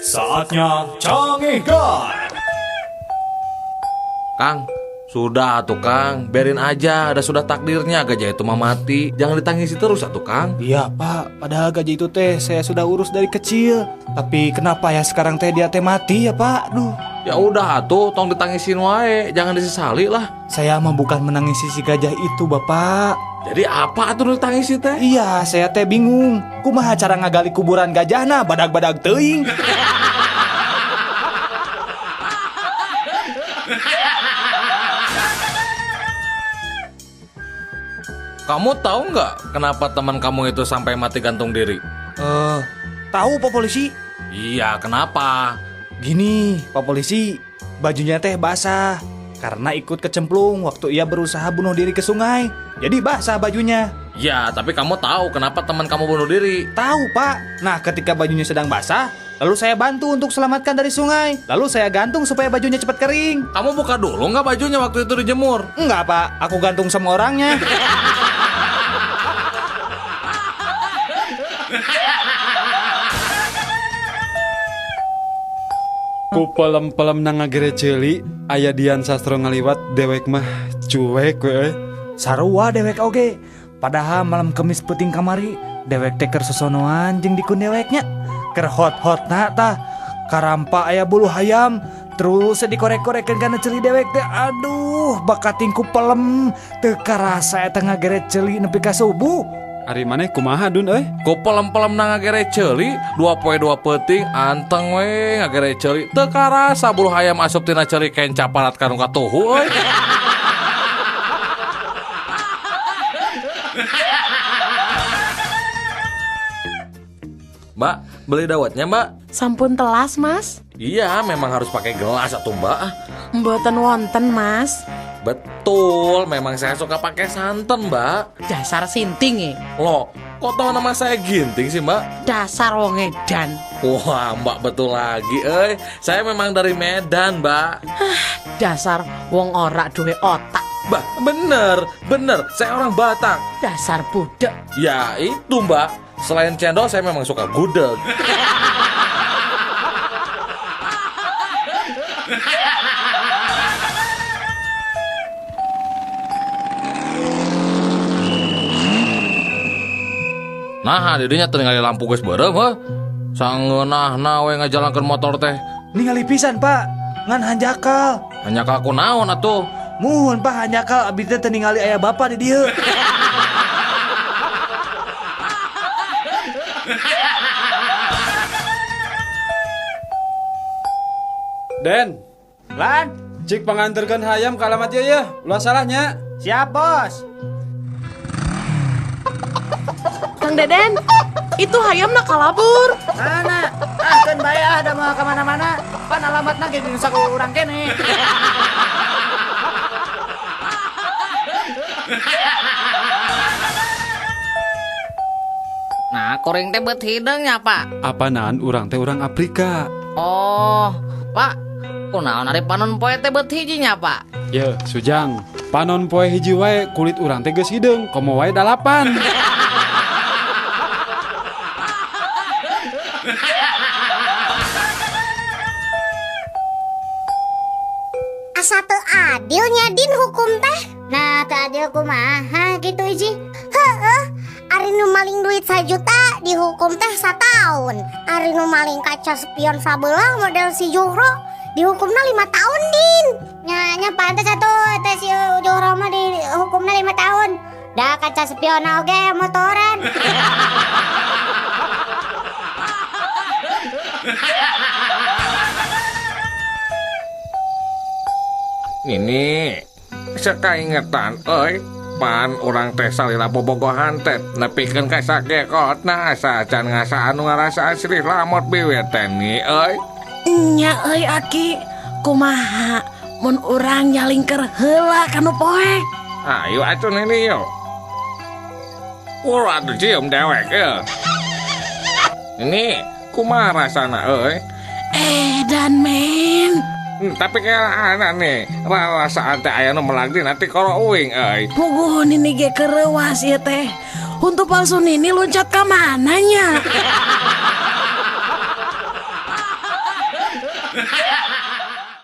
Saatnya Cangehgar. Kang, sudah tuh Kang, biarin aja, ada sudah takdirnya gajah itu mah mati. Jangan ditangisi terus atuh Kang. Iya Pak, padahal gajah itu teh saya sudah urus dari kecil. Tapi kenapa ya sekarang teh dia teh mati ya Pak? Duh. Ya udah atuh, tong ditangisin wae, jangan disesali lah. Saya mah bukan menangisi si gajah itu Bapak. Jadi apa atuh nu ditangisi teh? Iya, saya teh bingung. Kumaha cara ngagali kuburan gajahna badag-badag teuing. Kamu tahu nggak kenapa teman kamu itu sampai mati gantung diri? Tahu Pak Polisi? Iya, kenapa? Gini, Pak Polisi, bajunya teh basah karena ikut kecemplung waktu ia berusaha bunuh diri ke sungai. Jadi basah bajunya. Ya, tapi kamu tahu kenapa teman kamu bunuh diri? Tahu, Pak. Nah, ketika bajunya sedang basah, lalu saya bantu untuk selamatkan dari sungai. Lalu saya gantung supaya bajunya cepat kering. Kamu buka dulu nggak bajunya waktu itu dijemur? Enggak, Pak. Aku gantung sama orangnya. Ku pelem-pelem na ngagere ceuli, aya Dian Sastro ngaliwat dewek mah cuek we euy. Sarua dewek oge. Padahal malam Kemis peuting kamari, dewek teh keur sosonoan jeung dikun deweknya. Keur hot-hotna tah. Karampa aya bulu hayam, terus dikorek-korekeun kana ceuli dewek teh. Aduh, bakating ku pelem teu karasa eta ngagere ceuli nepi ka subuh. Ari maneh kumaha Dun euy? Ku pelem-pelem na ngagere ceuli, 2 poe 2 peuting anteng we ngagere ceuli. Teu karasa bulu hayam asup tina ceuli kenca parat ka nu katuhu euy. Mbak, beli dawetnya, Mbak? Sampun telas, Mas. Iya, memang harus pakai gelas atuh, Mbak. Mboten wonten, Mas. Betul, memang saya suka pakai santan, Mbak. Dasar sinting ya. Loh, kok tahu nama saya Ginting sih, Mbak? Dasar wong edan. Wah, Mbak betul lagi, euy. Saya memang dari Medan, Mbak. Hah, dasar wong ora duwe otak. Mbak, bener, bener. Saya orang Batak. Dasar budek. Ya, itu, Mbak. Selain cendol, saya memang suka gudeg. Nah, didinya teu ningali lampu geus beureum heuh. Sangeunahna we ngajalankeun motor teh. Ningali pisan, Pak. Ngan hanjakal. Hanjakal ku naon atuh? Muhun, Pak, hanjakal abdi teh teu ningali aya bapak di dieu. Den. Lan, cik panganterkeun hayam ka alamat ieu yeuh. Ulah salahnya. Siap, Bos. Kang Deden, itu hayamna kalabur. Mana? Ah, keun bae ah, da moal ka mana-mana. Pan alamatna ge di nusa ku urang kene. Nah, kuring teh beut hideung nya, Pak. Apanaan urang teh urang Afrika. Oh, Pak. Kunaon ari panon poe teh beut hiji nya, Pak? Ye, Sujang. Panon poe hiji wae kulit urang teh geus hideung, komo wae 8. Asa teu adilnya Din hukum teh. Nah, teu adil kumaha gitu Iji. Heeh, ari nu maling duit 1 juta dihukum teh 1 tahun. Ari nu maling kaca spion sabelah model si Juhro dihukumna 5 tahun Din. Nya nya pantes atuh teh si Juhro mah dihukumna 5 tahun. Da kaca spion oge motoran. Ini sakaingetan euy, pan urang teh salila bobogohan teh nepikeun ka sakekotna asa acan ngasaan nu ngarasaan sirih lamot biwir teh ni euy. Nya euy Aki, kumaha mun urang nyalingker heula ka nu poek? Ayo atuh Nini yo. Ulah atuh cium dewek euy. Ini kumaha rasana euy? Edan men. Tapi kayak anak nih, rarasaan teh aya nu melag dina tikoro uing euy. Puguh nini ge kereuwas ieu teh. Untuk palsu nini loncat ka mana nya?